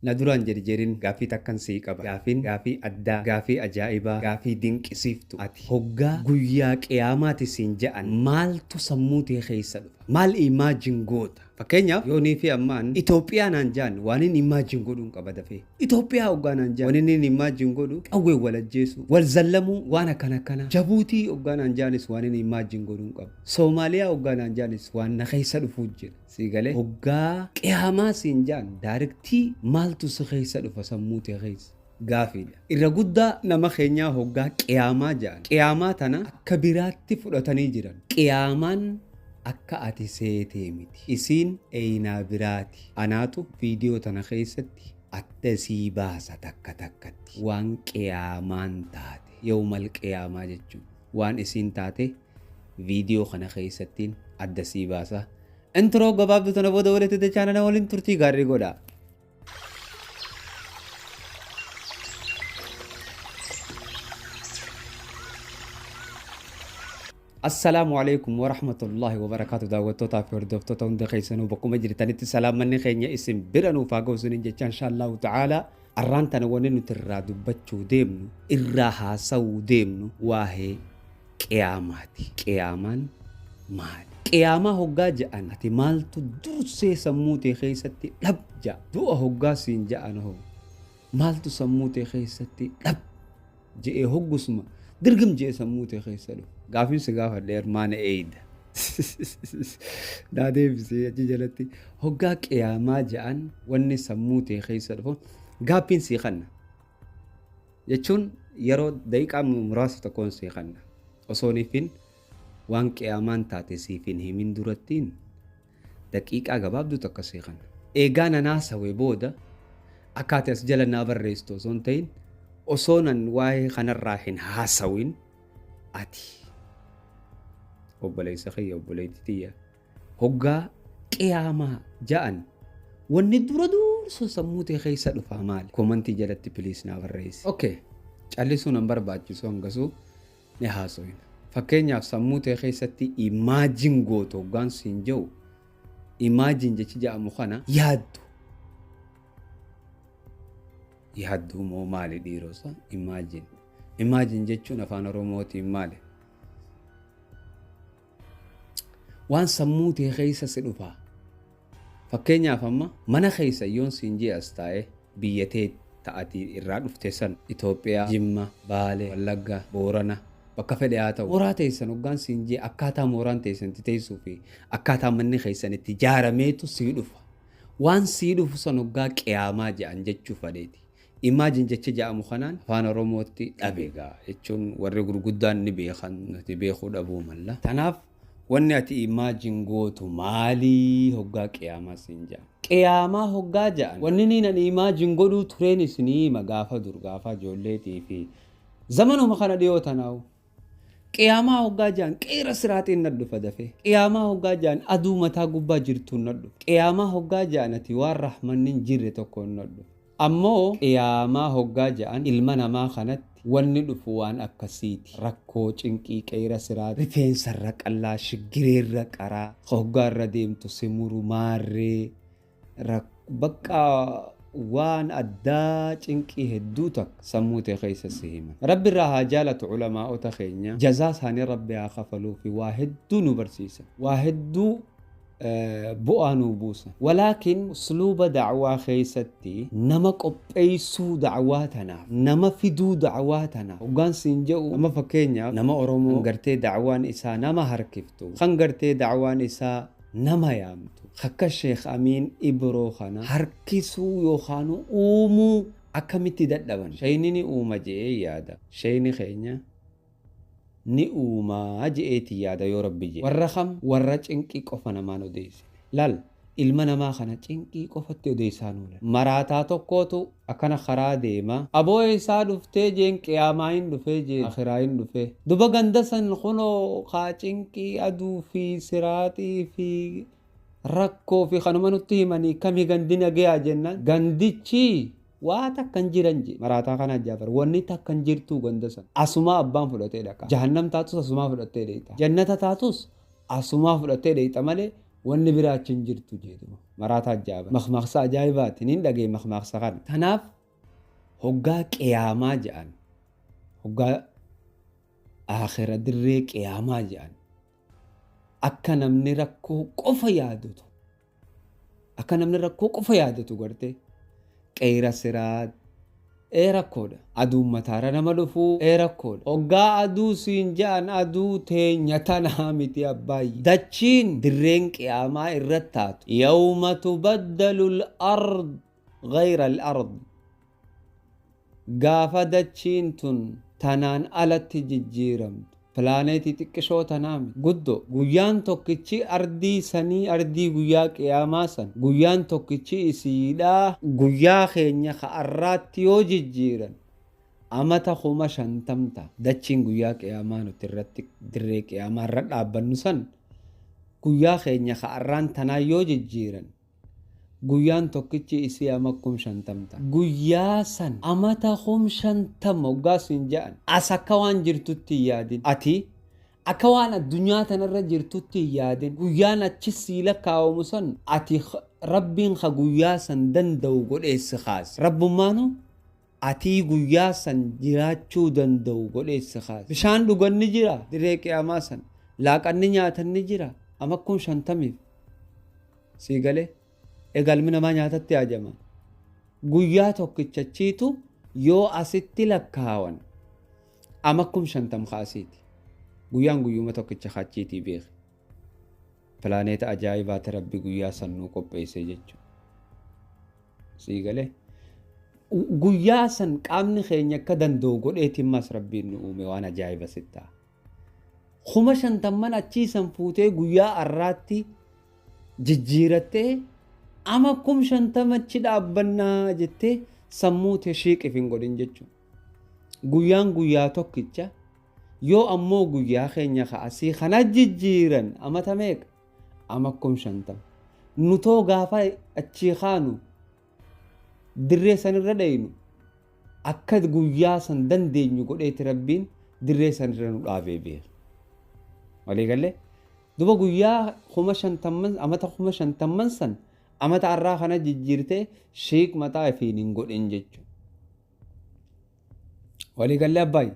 Na duraan jerjerin gaaffii takkan sii qaba. Gaaffiin gaafii addaa, gaafii ajaa'ibaa, gaafii dinqisiiftu. Ati hoggaa guyyaa qiyaamaati siin ja'an maaltu sammuu tee keessa dhufa? Maal imagine goota? Fakkeenyaaf yoonii fi ammaan Itoophiyaa naan ja'an waanin imagine godhuun qaba dafee. Itoophiyaa hoggaa naan ja'an wanin imagine godhu qawween wal ajjeesuu, wal zallamuu waan akkana akkanaa. Jabuutii hoggaa naan ja'anis waanin imagine godhuun qaba. Soomaaliyaa hoggaa naan ja'anis waan na keessa dhufuu jira. Sii galee? Hoggaa qiyaamaa siin ja'an daarektii maaltu si keessa dhufa sammuu tee keessa? Gaafiidha. Irra guddaa nama keenyaa hoggaa qiyaamaa ja'an qiyaamaa tana akka biraatti fudhatanii jiran. Qiyaamaan akka ati seetee miti. Isiin eeynaa biraati. Anaatu viidiyoo tana keessatti adda sii baasa takka takkatti. Waan qiyaamaan taate. Yawmal qiyaamaa jechuun. Waan isiin taate viidiyoo kana keessattiin adda sii baasa. Intro gabaabduu tana booda walitti dachaana na waliin turtii gaarii godhaa. Assalaamu alaikum warahmatullahi wabarakaatu daawwattootaa fi hordoftoota hunda keessanuu bakkuma jirtanitti salaamanni keenya isin bira nuuf haa ga'u isiniin jecha inshaallahu ta'ala arraan tana wanni nuti irraa dubbachuu deemnu irraa haasawuu deemnu waa'ee Qiyaamaati. Qiyaamaan maali? Qiyaamaa hoggaa ja'an ati maaltu dursee sammuu tee keessatti dhab ja'a? Du'a hoggaa siin ja'an hoo maaltu sammuu tee keessatti dhab je'ee hoggusuma dirgim je'ee sammuu tee keessa dhufa? Gaafiin si gaafadhe ermaana eeyda. Naa deebisi achi jalatti. Hoggaa qiyaamaa ja'an wanni sammuu tee keessa dhufu gaaffiin sii kanna. Jechuun yeroo daqiiqaa muraasa tokkoon sii kanna. Osoonifin waan qiyaamaan taate siif hin himin durattiin daqiiqaa gabaabduu takka sii kanna. Eegaa nan haasawe booda akka ati as jala naa barreessitu osoo hin ta'in osoo nan waa'ee kanarraa hin haasawin ati obboleessa kiyya obboleettii tiyya Hoggaa qiyaamaa ja'an wanni dura dursoo sammuu tee keessa dhufaa maali? Komantii jalatti please naa barreessi. Ok callisuu nan barbaachisu hangasuu ni haasoyna. Fakkeenyaaf sammuu tee keessatti imagine gootu hoggaan siin ja'u imagine jechi ja'amu kana yaaddu. Yaadduu moo maali dhiirosa? Imagine. Imagine jechuun afaan Oromootiin maali? Waan sammuu tee keessa si dhufa. Fakkeenyaaf amma mana keessa yoon siin jee as taa'e biyya tee ta ati irraa dhufte san Itoophiyaa, Jimma, Baale, Wallagga, Boorana bakka fedhe haa ta'u. Mooraa teessan hoggaan siin jee akkaataa mooraan teessan itti teessuu fi akkaataa manni keessan itti jaarameetu sii dhufa. Waan sii dhufu san hoggaa qiyaamaa je'an jechuu fadheeti. Imagine jecha ja'amu kanaan afaan Oromootti dhabe gaa jechuun warri gurguddaan ni beekan nuti beekuu dhabuu malla. Tanaaf wanni ati imagine gootu maalii hoggaa qiyaamaa siin ja'an. Qiyaamaa hoggaa ja'an wanni niin ani imagine godhuu tureen isinii hima gaafa dur gaafa ijoolleetii fi zamanuma kana dhiyoo tanaawu. Qiyaamaa hoggaa ja'an qeera siraaxiin na dhufa dafee. Qiyaamaa hoggaa ja'an aduu mataa gubbaa jirtuun na dhufa. Qiyaamaa hoggaa ja'an ati waan rahmanni hin jirre tokkoon na dhufa. Ammoo qiyaamaa hoggaa ja'an ilma namaa kanatti wanni dhufu waan akkasiiti. Rakkoo, cinqii, qeera siraaxii, rifeensarra qallaa, shiggireerra qaraa, ka hoggaa irra deemtu si muru, maarree, Bakka waan addaa cinqii hedduu takka sammuu tee keessa si himan. Rabbi irraa haa jaalatu ulamaa'ota keenya jazaa isaanii Rabbi haa kafaluufi waa hedduu nu barsiisan. Waa hedduu bu'aa nuu buusan. Walaakin usluuba da'waa keessatti nama qopheessuu da'waa tanaaf, nama fiduu da'waa tanaaf hoggaan siin je'u amma fakkeenyaaf nama Oromoo kan gartee da'waan isaa nama harkiftu, kan gartee da'waan isaa nama yaamtu akka Sheikh Amiin Ibroo kana harkisuu yookaanu uumuu akkamitti dadhaban? Sheeyni ni uuma je'ee yaada. Sheeyni keenya ni uuma je'eeti yaada yoo Rabbi je'e. Warra kam? Warra cinqii qofa namaan odeessine. Laal ilma namaa kana cinqii qofatti odeessaa nuulan. Maraataa tokkootu Akkana karaa deema. Aboo eessaa dhuftee jeen qiyaamaayin dhufee jeen akhiraayin dhufee. Duba ganda san kunoo kaa cinqii aduu fi siraaxii fi rakkoo fi kanuma nutti himanii kami gandi nageyaa jennaan gandichi waa takka hin jiran jee. Maraataa kana ajaabar wanni takka hin jirtuu ganda san. Asumaa abbaan fudhatee dhaqa. Jahannam taatus asumaa fudhattee dheeyxa. Jannata taatus asumaa fudhattee dheeyxa malee Wanni biraa achi hin jirtu jeetuma. Maraataa ajaa'iba. Makmaaksa ajaa'ibaati. Niin dhagaye makmaaksa kana. Tanaaf hoggaa qiyaamaa jedhan. Hoggaa aakhira dirree qiyaamaa jedhan. Akka namni rakkoo qofa yaadatu. Akka namni rakkoo qofa yaadatu gartee. Qeera siraat. Ee rakkoodha. Aduun mataara nama dhufuu ee rakkoodha. Hoggaa aduu siin ja'an aduu teenya tanaa miti abbaayyi. Dachiin dirreen qiyaamaa irratti taatu. Yawma tubaddalu al-ard ghayra al-ard. Gaafa dachiin tun tanaan alatti jijjiiramtu. Pilaaneetii xiqqishoo tanaa miti. Guddoo. Guyyaan tokkichi ardii sanii ardii guyyaa qiyaamaa san guyyaan tokkichi isiidhaa guyyaa keenya ka arraatti yoo jijjiiran amata 50,000 ta'a. Dachiin guyyaa qiyaamaa nuti irratti dirree qiyaamaa irra dhaabbannu san guyyaa keenya ka arraan tanaa yoo jijjiiran guyyaan tokkichi isii ama 50,000 ta'a. Guyyaa san amata 50,000 hoggaa siin ja'an as akka waan jirtutti hin yaadin. Ati akka waan addunyaa tanarra jirtutti hin yaadin. Guyyaan achi sii lakkaawamu san ati Rabbiin ka guyyaa san danda'u godhee si kaase. Rabbummaanu atii guyyaa san jiraachuu danda'u godhee si kaase. Bishaan dhugan ni jira dirree qiyaamaa san. Laaqanni nyaatan ni jira ama 50,000f. Sii galee? Egaa ilmi namaa nyaatatti haajama. Guyyaa tokkichachiitu yoo asitti lakkaawan ama 50,000 kaasiiti. Guyyaan guyyuma tokkicha kachiitii beeki. Pilaaneeta ajaa'ibaati Rabbi guyyaa san nuu qopheesse jechuudha. Sii galee? Guyyaa san qaamni keenya akka danda'u godheetiin mas Rabbiin nu uume waan ajaa'iba sitti ta'a. 50,000 achii san fuutee guyyaa har'aatti jijjiirattee ama 50,000 achi dhaabbannaa jettee sammuu tee shiiqiif hin godhin jechuudha. Guyyaan guyyaa tokkicha yoo ammoo guyyaa keenya ka asii kana jijjiiran amata meeqa? Ama 50,000. Nutoo gaafa achii kaanu dirree sanirra dhaynu akka guyyaa san dandeenyu godheeti Rabbiin dirree sanirra nu dhaabee beeka. Walii galee? Duba guyyaa 50,000 amata 50,000 san amata har'aa kana jijjiirtee shiik mataa ifiin hin godhin jechuudha. Walii galee abbaay?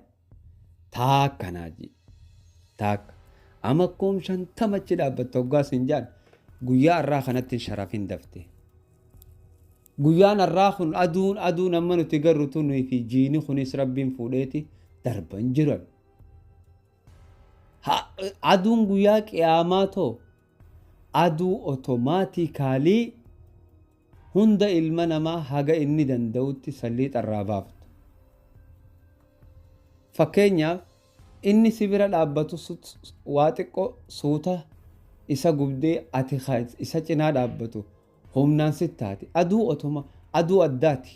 Taakka naa jee. Taakka. Ama 50,000 achi dhaabbatte hoggaa siin jaan guyyaa har'aa kanatti hin sharafin dafte. Guyyaan har'aa kun aduun aduun amma nuti garru tunii fi jiini kunis Rabbiin fuudheeti darban jiran. Aduun guyyaa qiyaamaa too aduu otomaatikaalii hunda ilma namaa haga inni danda'utti salliixa irraa baaftu. Fakkeenyaaf inni si bira dhaabbatu waa xiqqoo suuta isa gubdee ati isa cinaa dhaabbatu humnaan sitti taati. Aduu otoma aduu addaati.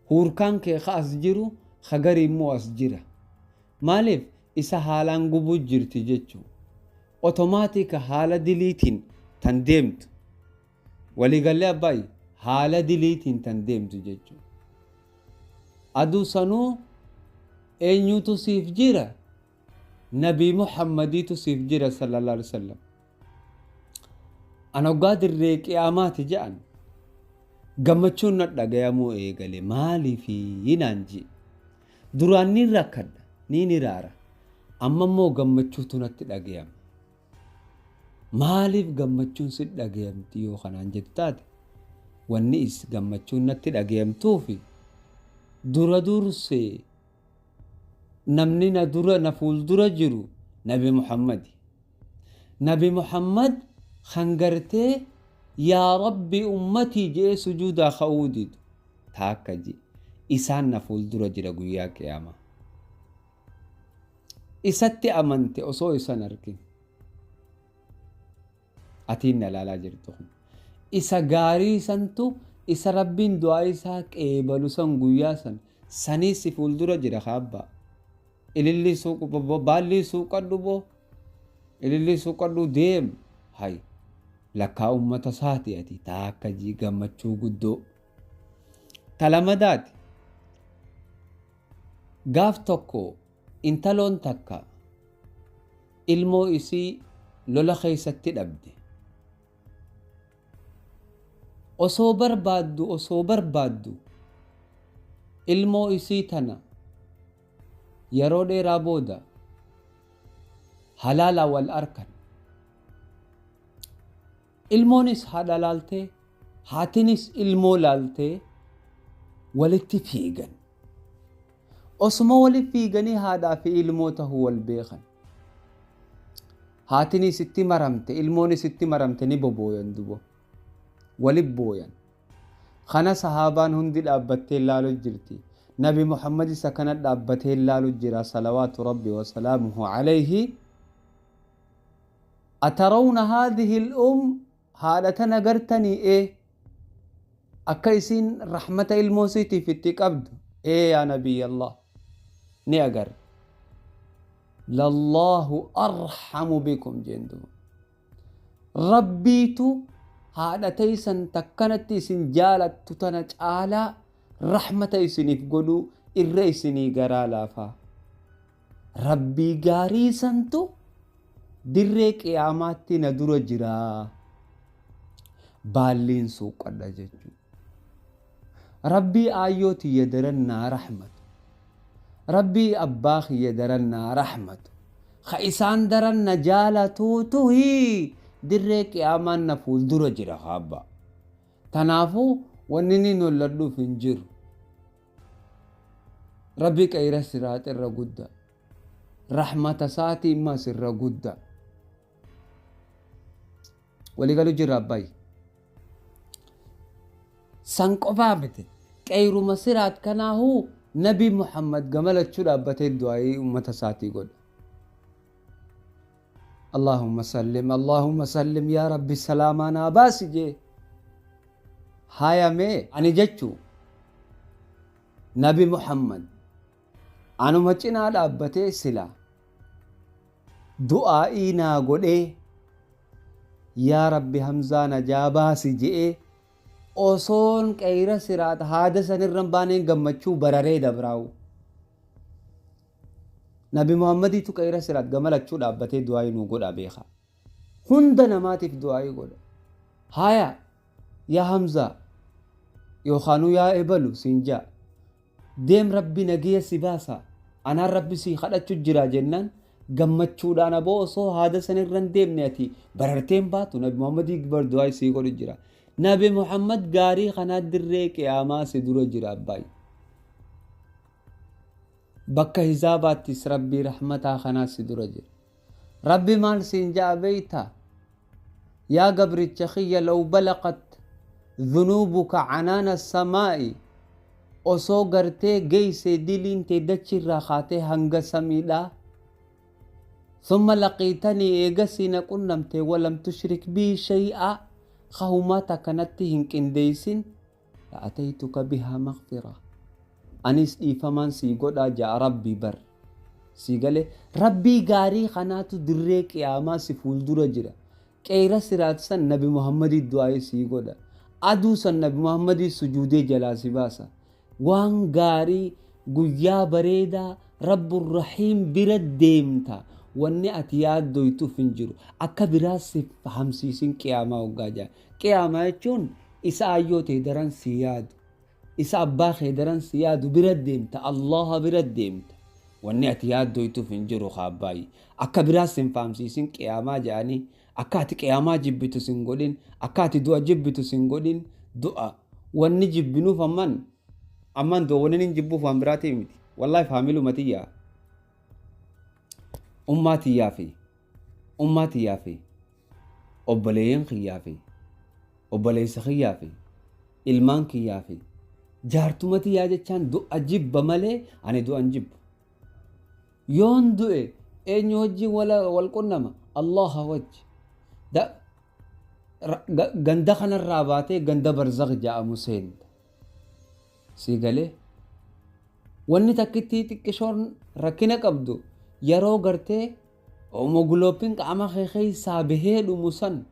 Huurkaan kee ka as jiru ka garii immoo as jira. Maaliif isa haalaan gubuu jirti jechuudha. Otomaatika haala diliitiin tan deemtu. Waliigallee abbaay haala diliitiin tan deemtu jechuudha. Aduu sanuu eenyutu siif jira? Nabii Muhammadiitu siif jira sallallahu alaihi wasallam. An hoggaa dirree qiyaamaati jedhan gammachuun na dhagayamuu eegale maaliifi naan jee. Duraan niin rakkadha niin hiraara amma immoo gammachuutu natti dhagayama. Maaliif gammachuun si dhagayamti yoo kanaan jettu taate wanni is gammachuun natti dhagayamtuufi dura dursee namni na dura na fuuldura jiru Nabi Muhammadi. Nabi Muhammad kan gartee yaa Rabbi ummatii je'ee sujuudaa ka'uu didu taakka je isaan na fuuldura jira guyyaa qiyaamaa. Isatti amante osoo isan argin. Atiin na ilaalaa jirtu kun. Isa gaarii santu isa Rabbiin du'aa isaa qeebalu san guyyaa san sanii si fuuldura jira kaabbaa. Ilillii suuqu baallii suuqadhu boo. Ilillii suuqadhu deem. Hay lakkaa ummata isaati ati taakka jii gammachuu guddoo. Talamadaati. Gaaf tokko intaloon takka ilmoo isii Lola keessatti dhabde. Osoo barbaaddu osoo barbaaddu ilmoo isii tana yeroo dheeraa booda halaala wal arkan. Ilmoonis haadha laaltee, haatinis ilmoo laaltee walitti fiigan. Osuma walitti fiiganii haadhaa fi ilmoo tahuu wal beekan. Haatinis itti maramte, ilmoonis itti maramte, ni bobooyan dubo. Walit booyan. Kana sahaabaan hundi dhaabbattee laalu jirti. Nabi Muhammad isa kana dhaabbatee laalu jira, salawaatu rabbi wa salaamuhu alayhi. "Atarawna haadhihi al-um?" Haadha tana gartanii? Ee. Akka isiin rahmata ilmoo isiitiif itti qabdu? Ee, yaa nabiyya Allah, ni agarre. "Lallaahu arhamu bikum," jeen duba. Rabbiitu haadha teeysan takkanatti isin jaalattu tana caalaa rahmata isiniif godhuu irra isinii garaa laafaa. Rabbii gaarii santu dirree qiyaamaatti na dura jiraa. Baalliin suuqqadha jechuudha. Rabbii aayyoo tiyya daran naa rahmatu. Rabbii abbaa kiyya daran naa rahmatu. Ka isaan daran na jaalatuutu dirree qiyaamaan na fuuldura jira abbaa. Tanaafuu wanni inni nolladhuuf hin jiru. Rabbi qayra siraax irra guddaa. Rahmata isaatii immas irra guddaa. Waliigalu jirra abbaay. San qofaa miti. Qayruma siraat kanaahuu Nabi Muhammad gamalachuu dhaabbatee du'aayii uummata isaatii godha. "Allahumma sallim, Allahumma sallim, yaa Rabbi salaamaa naa baasi," jee. Hayamee ani jechuu Nabi Muhammad anuma cinaa dhaabbatee sila du'aa'ii naa godhee, "Yaa Rabbi, Hamzaa najaa baasi," je'ee osoon qayra siraata haada sanirra hin baaneen gammachuu bararee dabraawu. Nabi Muhammadiitu qayra siraat gamalachuu dhaabbatee du'aa'ii nuu godha beeka. Hunda namaatiif du'aa'ii godha. Haya, yaa Hamzaa yookaanuu yaa ebalu siin jaa. Deem, Rabbi nagiya si baasa. Anaan Rabbi si kadhachu jira jennaan gammachuudhaan aboo osoo haada sanirra hin deemne ati bararteen baatu. Nabi Muhammadii bar du'aa sii godhu jira. Nabi Muhammad gaarii kanaa dirree qiyaamaa si dura jira abbaay. Bakka hizaabaattis Rabbii rahmataa kanaa si dura jira. Rabbi maal siin ja'a beeyta? "Yaa gabricha kiyya, law balaqat dhunuubuka canaana samaa'i," osoo gartee geeyse diliin tee dachirraa kaatee hanga samiidhaa, "thumma laqiitanii," eegasii na qunnamte, "walam tushrik bii shay'a," kahumaa takkanatti hin qindeeysin, "la'ataytuka bihaa maghfira," anis dhiifamaan sii godhaa ja'a Rabbii bar. Sii galee? Rabbii gaarii kanaatu dirree qiyaamaa si fuuldura jira. Qeera siraat san Nabi Muhammadii du'aa'ii sii godha. Aduu san Nabi Muhammadii sujuudee jalaa si baasa. Waan gaarii, guyyaa bareedaa Rabbur Rahiim bira deemta. Wanni ati yaaddoytuuf hin jiru. Akka biraa si fahamsiisin qiyaamaa hoggaa jaa. Qiyaamaa jechuun isa aayyoo ta'e daran si yaadu. Isa abbaa kee daran si yaadu bira deemta. Allaha bira deemta. Wanni ati yaaddoytuuf hin jiru kaabbaayi. Akka biraa sin fahamsiisin qiyaamaa jedhanii akka ati qiyaamaa jibbitu sin godhin, akka ati du'a jibbitu sin godhin. Du'a wanni jibbinuuf amman du'a wanni hin jibbuuf waan biraatii miti. Wallaahi faamiluma tiyyaa. Ummaa tiyyaa fi ummaa tiyyaa fi obboleeyyan kiyyaa fi obboleessa kiyyaa fi ilmaan kiyyaa fi jaartuma tiyyaa jechaan du'a jibba malee ani du'an jibbu. Yoon du'e eenyu wajjin wal qunnama? Allaha wajji. Ganda kanarraa baatee ganda barzakh jedhamu seenta. Sii galee? Wanni takkittii xiqqishoon rakkina qabdu yeroo gartee homoglobin qaama kee keessaa bahee dhumu san,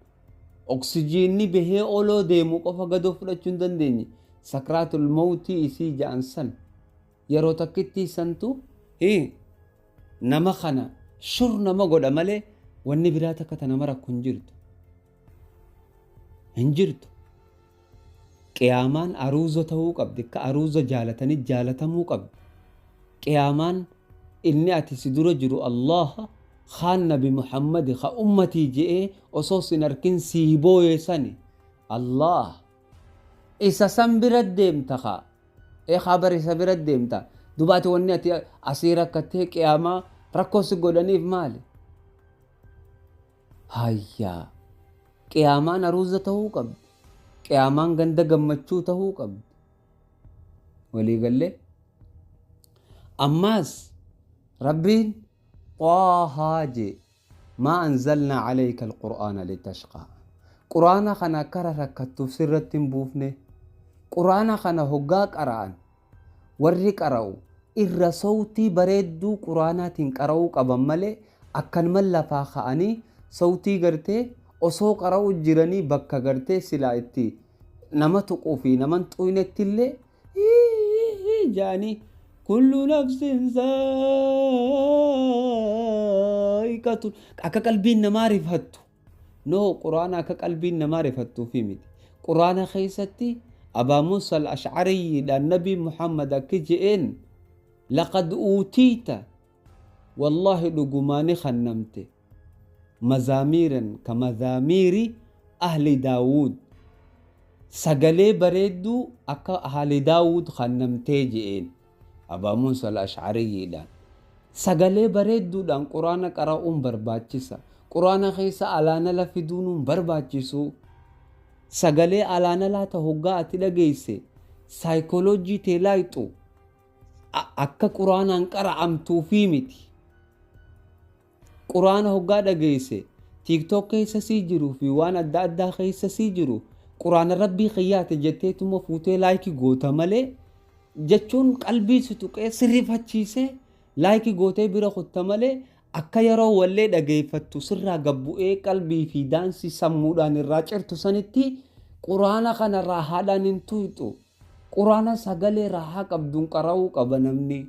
oksijiinni bahee oloo deemu qofa gadoo fudhachuu hin dandeenye, sakraatul mawtii isii ja'an san, yeroo takkittii santu nama kana shur nama godha malee. Wanni biraa takka ta nama rakku hin jirtu. Hin jirtu. Qiyaamaan aruuza ta'uu qabdi. Akka aruuza jaalatanii jaalatamuu qabdi. Qiyaamaan inni ati si dura jiru Allaha kaan Nabi Muhammadi ka ummatii je'ee osoo sin arkin sii booye sani Allah isa san bira deemta kaa ee kaa bar isa bira deemta duba ati wanni ati asii rakkattee qiyaamaa rakkoo si godhaniif maali? Hayyaa qiyaamaan aruuza ta'uu qabdi. Qiyaamaan ganda gammachuu ta'uu qabdi. Walii gallee? Ammaas Rabbiin Xaahaa jee maa anzalnaa alayka alqur'aana litashqaa. Qur'aana kana akka rarakkattuuf sirratti hin buufne. Qur'aana kana hoggaa qara'an warri qara'u irra sowtii bareedduu qur'aanaatiin qara'uu qaban malee akkanuman lafaa ka'anii sowtii gartee osoo qara'uu jiranii bakka gartee silaa itti nama tuquu fi nama hin xuynetti illee ja'anii kullu nafsin zaa'iqatu akka qalbiin namaa rifattu. No, quraana akka qalbiin namaa rifattuufi miti. Quraana keessatti Abaa Muusa al-Ash'ariyyiidhaan Nabii Muhammad akki je'een laqad uutiita wallaahi dhugumaa ni khannamte mazaamiiran ka mazaamiiri ahli Daawuud sagalee bareedduu akka ahli Daawuud khannamtee je'een Abaa Muusa al-Ash'ariyyiidhaan. Sagalee bareedduudhaan Qur'aana qara'uun barbaachisa. Qur'aana keessa alaanala fiduun hin barbaachisu. Sagalee alaanalaa ta hoggaa ati dhageesse saayikoloojii tee laayxu akka Qur'aanaan qara'amtuufii miti. Qur'aana hoggaa dhageesse TikTok keessa sii jiru fi waan adda addaa keessa sii jiru Qur'aana Rabbii kiyyaati jetteetuma fuutee laayikii goota malee jechuun qalbii si tuqee si rifachiisee laayikii gootee bira kutta malee akka yeroo wallee dhageeffattu sirraa gabbu'ee qalbii fi daansii sammuudhaan irraa cirtu sanitti Qur'aana kana raahaadhaan hin tuyxu. Qur'aana sagalee raahaa qabduun qara'uu qaba namni.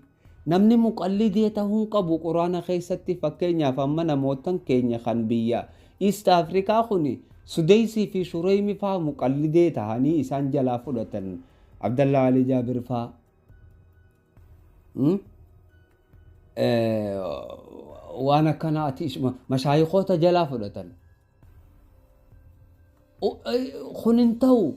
Namni muqallidee tahuu hin qabu Qur'aana keessatti fakkeenyaaf amma namoottan keenya kan biyya East Africa kuni Sudeysii fi Shureymi faa muqallidee tahanii isaan jalaa fudhatan Abdallah Ali Jaabir faa waan akkana ati mashaayikoota jalaa fudhatan. Kun hin ta'u.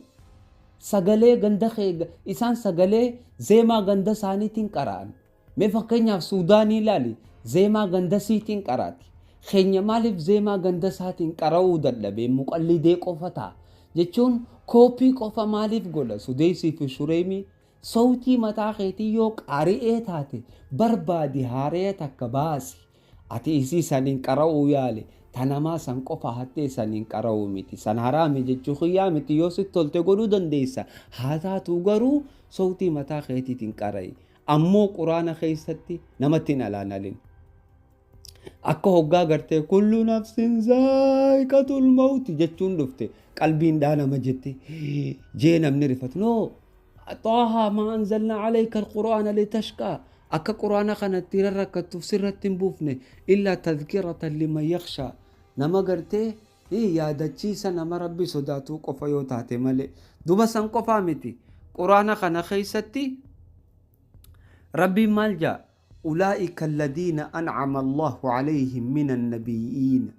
Sagalee ganda kee isaan sagalee zeemaa ganda isaaniitiin qara'an. Mee fakkeenyaaf Suudaanii ilaali zeemaa ganda isiitiin qaraati. Keenya maaliif zeemaa ganda isaatiin qara'uu dadhabee muqallidee qofa ta'a? Jechuun kooppii qofa maaliif godha? Sudeysii fi Shureymii sawtii mataa keetii yoo qaari'ee taate barbaadi haaraya takka baasi. Ati isii saniin qara'uu yaali. Ta namaa san qofa hattee saniin qara'uu miti. San haraami jechuu kiyyaa miti yoo sitti tolte godhuu dandeessa. Haa taatuu garuu sawtii mataa keetiitiin qara'i. Ammoo Qur'aana keessatti namatti hin alaanalin. Akka hoggaa gartee kullu nafsin zaa'iqatul mawti jechuun dhufte qalbiin dhaanama jette jee namni rifatu. No, Xaahaa maa anzalnaa alayka alqur'aana litashqaa akka qur'aana kanatti rarrakkattuuf sirratti hin buufne illaa tadhkiratan liman yakhshaa nama gartee yaadachiisa nama rabbi sodaatuu qofa yoo taate malee. Duba san qofaa miti qur'aana kana keessatti rabbiin maal jaa ulaa'ika alladiina an'ama allahu alayhim min annabiyyiina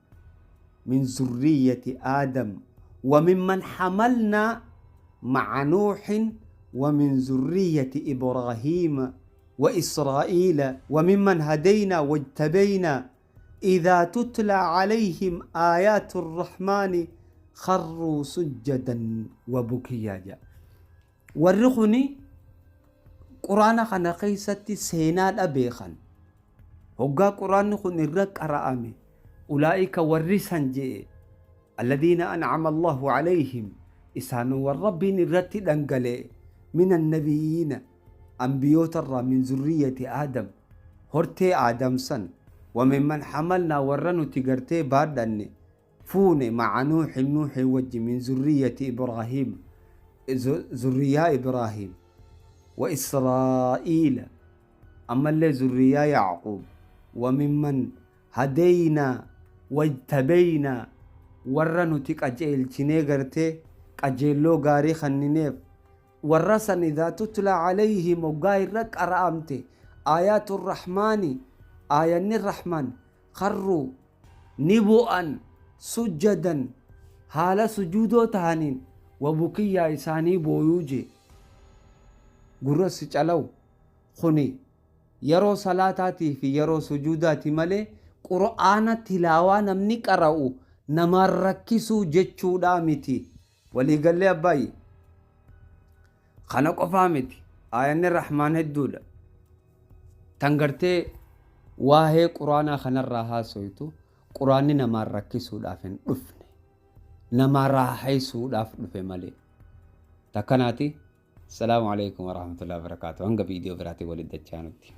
min zurriyyati aadam wa mimman hamalnaa ma'a nuuhin wa min zurriyyati ibraahiima wa israa'iila wa mimman hadaynaa wajtabaynaa idhaa tutlaa alayhim aayaatu rrahmaani kharruu sujjadan wa bukiyyaa jedha. Warri kuni Qur'aana kana keessatti seenaadha beekan. Hoggaa Qur'aanni kun irra qara'ame ulaa'ika warri san je'e alladiina an'ama Allahu alayhim isaanuwwan Rabbiin irratti dhangala'e minan nabiyyiina anbiyoota irraa min zurriyyati Aadam hortee Aadam san wa mimman hamalnaa warra nuti gartee baadhanne fuune ma'a Nuuhin Nuuhin wajji min zurriyyati Ibraahiim zurriyyaa Ibraahiim wa Israa'iila ammallee zurriyyaa Ya'quub wa mimman hadeynaa Wajtabeynaa warra nuti qajeelchinee gartee qajeelloo gaarii kannineef warra san idhaa tutlaa alayhim hoggaa irra qara'amte aayaatu rahmaani aayanni rahmaan kharruu ni bu'an sujjadan haala sujuudoo tahaniin wabukiyyaa isaanii booyuu jee gurra si calawu kuni yeroo salaataatii fi yeroo sujuudaati malee qur'aana tilaawaa namni qara'u namaan rakkisuu jechuudhaa miti. Waliigallee abbaayye. Kana qofaa miti. Aayanni Rahmaan hedduudha. Tan gartee waa'ee quraanaa kanarraa haasoytu quraanni namaan rakkisuudhaaf hin dhufne. Nama raaxeessuudhaaf dhufe malee. Takkanaati. Salaamu alaikum warahmatullahi wabarakatuh. Hanga viidiyoo biraatiin walitti dachaanutti.